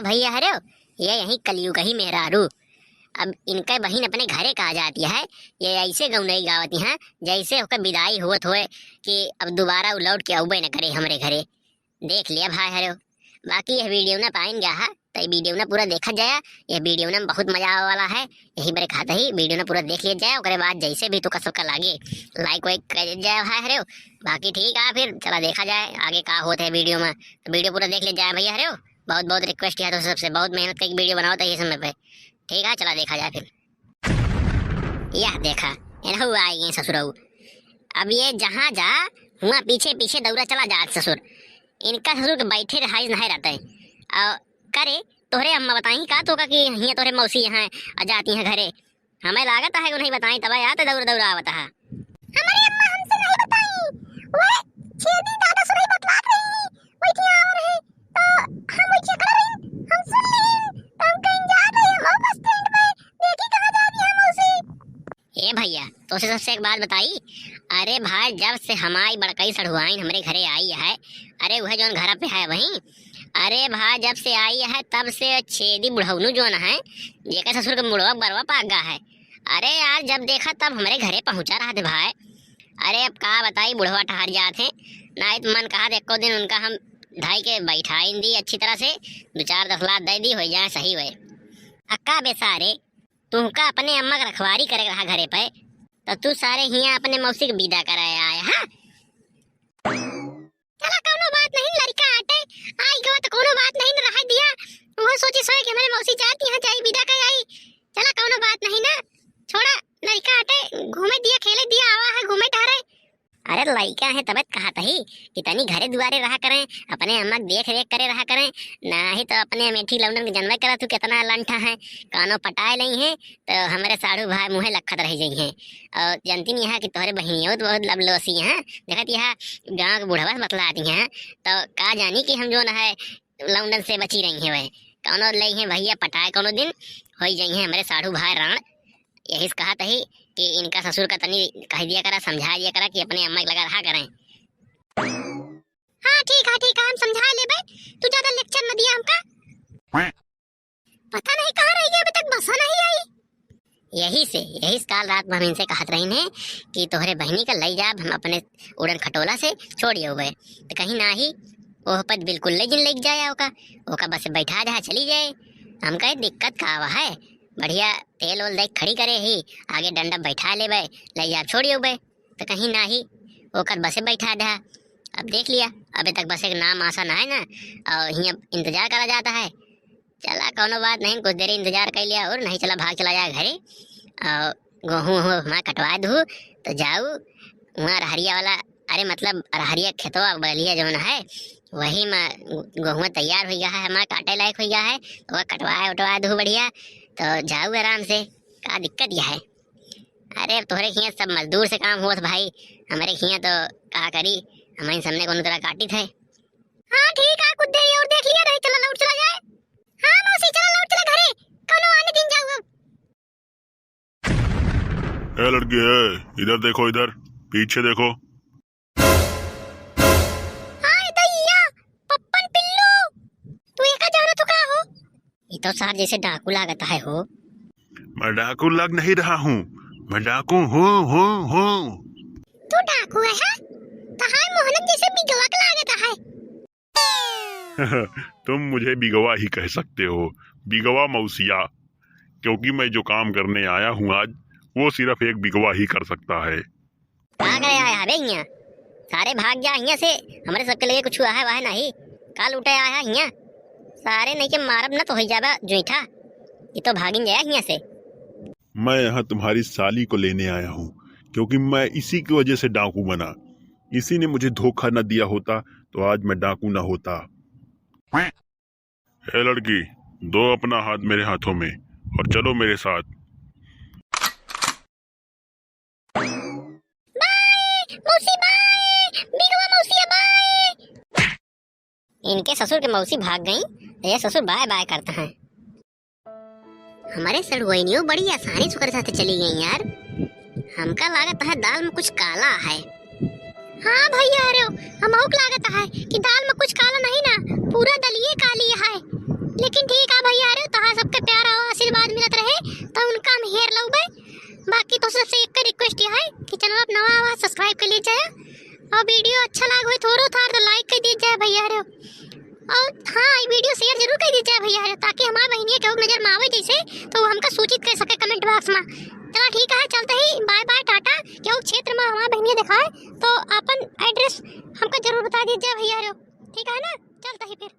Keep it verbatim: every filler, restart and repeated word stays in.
भइया हरेउ, ये यही कलयुग ही मेहरारू। अब इनके बहिन अपने घरे का जाती है, ये ऐसे गौनई गावती हैं, जैसे ओकर विदाई होत होए कि अब दोबारा उ लौट के अउबे न करे हमरे घरे। देख लिया भाई हरेउ, बाकी यह video ना पाइन गया है, तो ये video ना पूरा देखा जाया। यह video ना बहुत मजा आवे वाला है, यही बरे कहत ही video ना पूरा देख लिया जाए। ओकरे बाद जैसे भी तोका सबका लागे, like वाइक कर जाए भाई हरेउ। बाकी ठीक है, फिर चला देखा जाए आगे का होत है video में। तो video पूरा देख लिया जाए भइया हरेउ। बहुत बहुत request किया तो सबसे, बहुत मेहनत करके video बनावत है ये समय पे। ठीक है, चला देखा जाए फिर। यह देखा, एनहु आ गए ससुरऊ। अब ये जहाँ जा, हुआ पीछे पीछे दौरा चला जात ससुर। इनका ससुर के बैठे रहाइश नहीं रहते। और करे, तोहरे अम्मा बताई का तोका कि हियाँ तोहरे मौसी यहाँ आ जाती हैं घरे? हमें लागत है कि नहीं बताई, तब आते दौड़ दौड़ आवत है। हमारी अम्मा हमसे नहीं बताई, वो छेदी दादा से नहीं बतलात रही, वही थी आवर है, तो हम वही चक्कर रही, हम सुन ली, तो हम कहीं जा रही, हम बस स्टैंड पे, देखी कहाँ जा रही है मौसी। ए भइया, तोसे सबसे एक बात बताई, अरे भाई, जब से हमारी बड़कई सढ़ुआइन हमरे घरे आई है, अरे वह जौन घर पे है वहीं, अरे भाई, जब से आई है तब से छेदी बुढ़ौनू जौन है, जेकर ससुर के मुड़वा बरवा पाक गा है। अरे यार, जब देखा तब हमरे घरे पहुँचा रहत भाई। अरे अब का बताई, बुढ़वा ठहर जात है, नाहीं तो मन कहत एको दिन उनका हम धाई के बैठाइन दी अच्छी तरह से, दो चार दस लात दे दी, हो जाए सही हुए। अक्का बे सारे, तुहका अपने अम्मा के रखवारी करे रहा घरे पे, तो तू सारे हियाँ अपने मौसी के विदा करे आए, हाँ? चला, कौनो बात नहीं, लड़का आटे, आई गवा तो कौनो बात नहीं, रह दिया। वो सोची सोए कि हमारे मौसी जाती यहाँ जाई, विदा कर आई। चला, कौनो बात नहीं ना, छोड़ा, लड़का आटे, घूमे दिया, खेले दिया, आवा है, घूमे टहरे। अरे, लड़का है, तबे तो कहत ही कि तनी घरे दुआरे रहा करें, अपने अम्मा के देख रेख करे रहा करें, नाहीं तो अपने अमेठी लौंडन के जनबे करत हूँ, कितना लंठा है, कानो पटाए नहीं है, तो हमरे साढ़ू भाई मुँहे लखत रह जाई हैं। और जानती नहीं है कि तोहरे बहिनियों तो बहुत लबलोसी हैं। देखत यह गाँव के बुढ़वा से बतलाती हैं, तो का जानी कि हम जौन है लौंडन से बची रही हैं। वह कौनो ले हैं भइया पटाए, कौनो दिन होई जाई हैं हमरे साढ़ू भाई राण। यही से कहत ही कि इनका ससुर का तनी कह दिया करा, समझा दिया करा कि अपने अम्मा के लगा रहा करें। हाँ, ठीक है, ठीक है, हम समझा लेबे, तू ज्यादा lecture न दिया हमका। पता नहीं कहाँ रह गया, अभी तक बसा नहीं आई। यही से, यही से काल रात में हम इनसे कहत रही हैं कि तोहरे बहिनी का लई जाब हम अपने उड़न खटोला से छोड़ अउबे। तो कहीं नाहीं, ओह पद बिल्कुल ले जिन लेके जाए ओका, ओका बस बैठा दे, चली जाए। हम कहे, "दिक्कत का आवा है, बढ़िया तेल ओल दे खड़ी करे ही, आगे डंडा बैठा लेबे, लई जाब छोड़ अउबे।" तो कहीं नाहीं, ओकर बसे बैठा दे। अब देख लिया, अबे तक बसे के नाम आसा ना है ना, और हियाँ इंतजार करा जाता है। चला, कौनो बात नहीं, कुछ देर इंतजार कर लिया और नहीं, चला, भाग चला जाए घरे। और गोहूँ वोहूँ हमार कटवा दू, तो जाऊ वहाँ रहरिया वाला, अरे, मतलब, रहरिया खेतवा बलिया जौन है, वही में गोहुआ तैयार हो गया है, हमार काटे लायक हो गया है, तो वह कटवाए उटवा दू बढ़िया, तो जाऊ आराम से। का दिक्कत यह है? अरे, अब तोहरे हियाँ सब मजदूर से काम होत भाई, हमरे हियाँ तो का करी, हमारे सामने कौन तरह काटित है। हाँ, ठीक है, कुछ देर और देख लिया, नहीं चला, लौट चला जाए। हाँ मौसी, चला, लौट चला घरे, कौनो आने दिन जाऊ अब। ए लड़की, ए, इधर देखो, इधर पीछे देखो। हाय दैया, पप्पन पिल्लू, तू एका जाना तू का हो? ये तो सार जैसे डाकू लागत है हो। मैं डाकू लग नहीं रहा हूँ, मैं डाकू हूँ, हूँ, हूँ। तू डाकू है, हाँ? तहार मोहनत जैसे बिगवा के लागत है। तुम मुझे बिगवा ही कह सकते हो, बिगवा मौसिया, क्योंकि मैं जो काम करने आया हूँ आज, वो सिर्फ एक बिगवा ही कर सकता है। का करे आया है बे हियाँ? सारे भाग जा हियाँ से, हमरे सबके लगे कुछ हुआ है वह नहीं। का लूटे आया है हियाँ? सारे नहीं के मारब न तो हो जाबा जुईठा। ये तो भागिन जाया हियाँ से। मैं यहाँ तुम्हारी साली को लेने आया हूँ, क्योंकि मैं इसी की वजह से डाकू बना। इसी ने मुझे धोखा न दिया होता, तो आज मैं डाकू न होता। ए लड़की, दो अपना हाथ मेरे हाथों में और चलो मेरे साथ। बाय, मौसी बाय, बिगवा मौसिया बाय। इनके ससुर के मौसी भाग गई, तो ये ससुर बाय बाय करता है। हमारे सड़ुआइनियों बड़ी आसानी से ओकरे साथे चली गई यार। हमका लागत है दाल में कुछ काला है। हाँ भैया, अरे हमहू के लागत है कि दाल में कुछ काला नहीं ना, पूरा दलिये काली है। लेकिन ठीक है भैया रे, तोहार सबके प्यार और आशीर्वाद मिलत रहे तो उनका हम हेर लउबे। बाकी तो सबसे एक रिक्वेस्ट यह है कि चैनल आप नवा आवा, सब्सक्राइब कर लीजिए और वीडियो अच्छा लाग हो थोड़ो थार तो लाइक कर दीजिए भैया रे। और हाँ, ये वीडियो शेयर जरूर कर दीजिए भैया रे, ताकि हमार बहनिया केहू नजर में आवे जैसे तो वो हमका सूचित कर सके कमेंट बॉक्स में। चला ठीक है, चलते ही बाय बाय टाटा। केहू क्षेत्र में हमार बहनिया देखाए तो अपन एड्रेस हमका जरूर बता दीजिए भैया रे, ठीक है ना? चलते ही फिर।